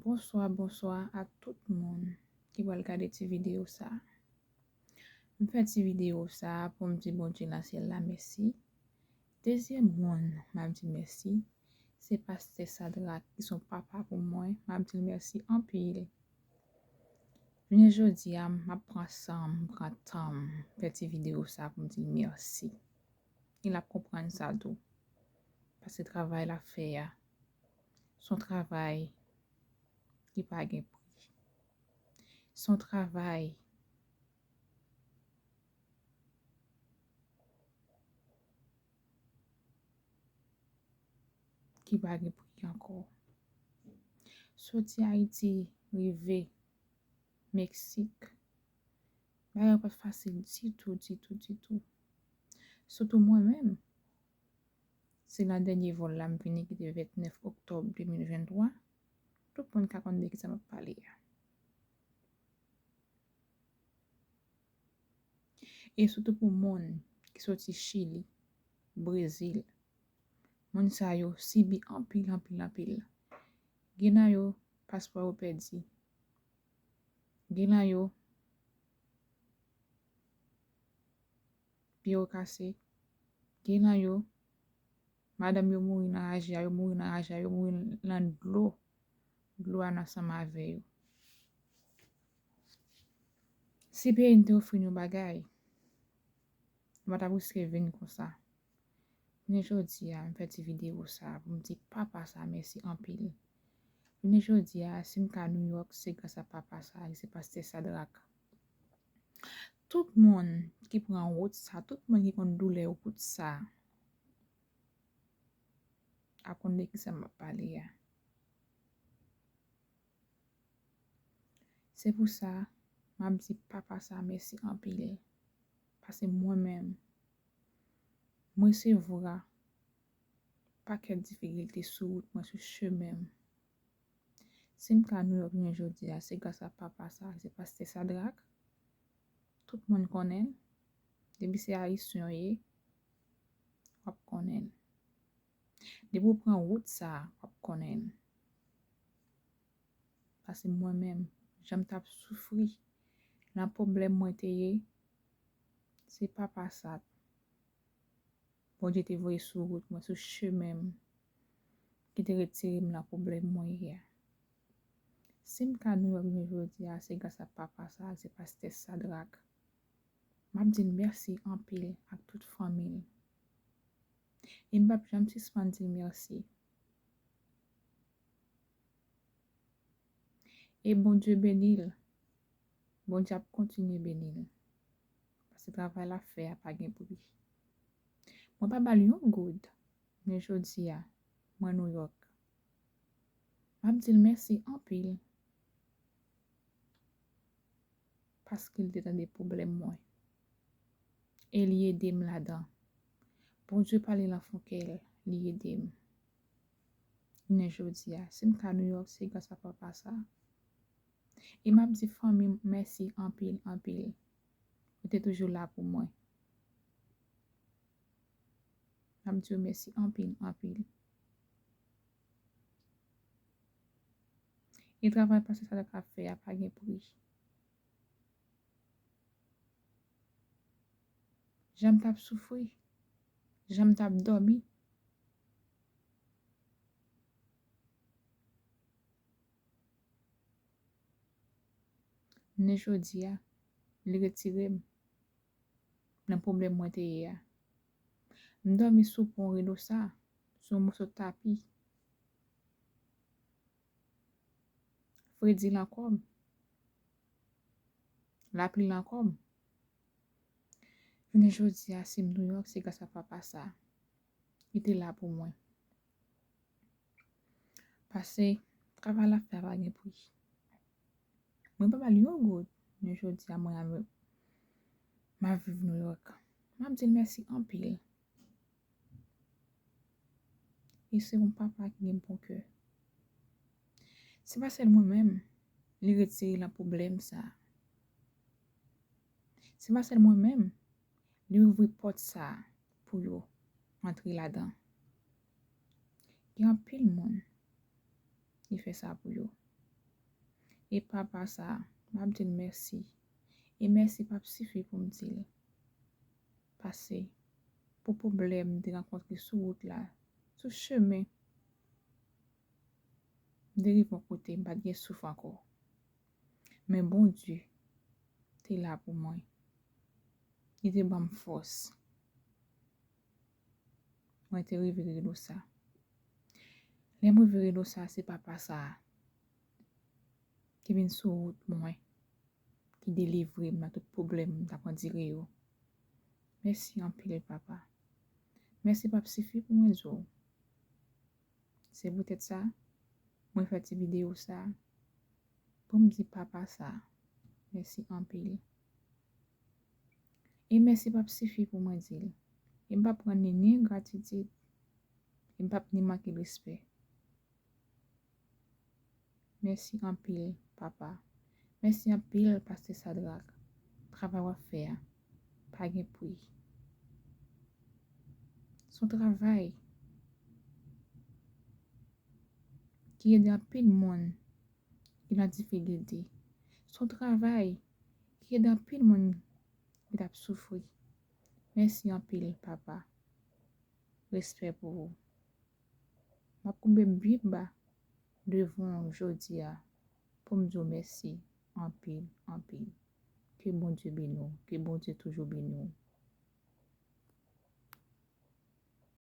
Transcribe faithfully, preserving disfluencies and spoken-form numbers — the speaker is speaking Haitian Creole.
Bonswa, bonswa a tout moun ki pral gade ti videyo sa a. M fè ti videyo sa a pou m di Bondye nan syèl la mèsi. Dezyèm moun m ap di mèsi, se pastè Sadrak ki se yon papa pou mwen. M ap di l mèsi anpil. Jounen jodi a, m ap pran san m, pran tan m, fè ti videyo sa a pou m di l mèsi. E l ap konprann sa tou. Paske travay l ap fè a, se yon travay ki pa gen pri. Se yon travay ki pa gen pri ankò. Soti Ayiti rive Meksik, bagay yo pa t fasil ditou, ditou, ditou. Sitou mwen menm, se nan dènye vòl la m vini ki te vennèf oktòb de mil venntwa. Tout moun ka konn de kisa m ap pale a. E sitou pou moun ki soti Chili, Brezil, moun sa yo sibi anpil, anpil, anpil. Gen nan yo, paspò yo pèdi. Gen nan yo, pye yo kase. Gen nan yo, madanm yo mouri nan raje a, yo mouri nan raje a, yo mouri nan dlo. Dlo a nan ansanm avè yo. Si peyi n te ofri n yon bagay, nou pa t ap riske vin konsa. Jounen jodi a, m fè ti videyo sa a pou m di papa sa a mèsi anpil. Jounen jodi a, si m ka Nouyòk, se gras a papa sa a, se pastè Sadrak. Tout moun ki pran wout sa, tout moun ki konn doulè wout sa, ap konn de kisa m ap pale a. Se pou sa, m ap di papa sa a mèsi anpil. Paske mwen menm, m resevwa pakèt difikilte sou wout mwen, sou chemen m. Si m ka Nouyòk jounen jodi a, se gras a papa sa a, se pastè Sadrak. Tout moun konnen l. Depi se ayisyen w ye, w ap konnen l. Depi w pran wout sa a, w ap konnen l. Paske mwen menm, jan m t ap soufri, nan pwoblèm mwen te ye, se papa sa a Bondye te voye sou wout mwen, sou chemen m, ki te retire m nan pwoblèm mwen ye a. Si m ka Nouyòk jounen jodi a, se gras a papa sa a, se pastè Sadrak. M ap di l mèsi anpil ak tout fanmi l. E m p ap janm sispann di l mèsi. E Bondye beni l. Bondye ap kontinye beni l. Paske travay l ap fè a pa gen pri. Mwen pa ba l yon goud, men jodi a, mwen Nouyòk. M ap di l mèsi anpil. Paske l te tande pwoblèm mwen. E li ede m ladan. Bondye pale nan fon kè l, li ede m. Jounen jodi a, si m ka Nouyòk, se gras a papa sa a. E m ap di fanmi m mèsi anpil, anpil. Yo te toujou la pou mwen. M ap di yo mèsi anpil, anpil. E travay pastè Sadrak ap fè a pa gen pri. Jan m t ap soufri, jan m t ap dòmi. Jounen jodi a, li retire m nan pwoblèm mwen te ye a. M dòmi sou pon Renosa, sou yon moso tapi. Fredi lan kò m. Lapli lan kò m. Jounen jodi a, si m Nouyòk, se gras a papa sa a. Li te la pou mwen. Paske travay l ap fè a pa gen pri. Mwen pa ba l yon goud, men jodi a mwen avè, m ap viv Nouyòk. M ap di l mèsi anpil. E se yon papa ki gen bon kè. Se pa sèl mwen menm li retire nan pwoblèm sa a. Se pa sèl mwen menm li ouvri pòt sa a pou yo antre ladan. Gen anpil moun li fè sa pou yo. E papa sa a, m ap di l mèsi. E mèsi p ap sifi pou m di l. Pase pou pwoblèm m te rankontre sou wout la, sou chemen, m te rive yon kote m pa t gen souf ankò. Men Bondye te la pou mwen. Li te ban m fòs. Mwen te rive rido sa. Lè m rive rido sa, se papa sa a ki vin sou wout mwen, ki delivre m nan tout pwoblèm m t ap andire yo. Mèsi anpil, papa. Mèsi p ap sifi pou mwen di w. Se poutèt sa, mwen fè ti videyo sa a pou m di papa sa a mèsi anpil. E mèsi p ap sifi pou mwen di l. E m p ap rann li ni gratitid, e m p ap ni manke l respè. Mèsi anpil, papa. Mèsi anpil, pastè Sadrak. Travay w ap fè a pa gen pri. Se yon travay ki ede anpil moun ki nan difikilte. Se yon travay ki ede anpil moun ki t ap soufri. Mèsi anpil, papa. Respè pou ou. M ap koube byen ba devan w jodi a pou m di w mèsi anpil, anpil. Ke Bondye beni w. Ke Bondye toujou beni w.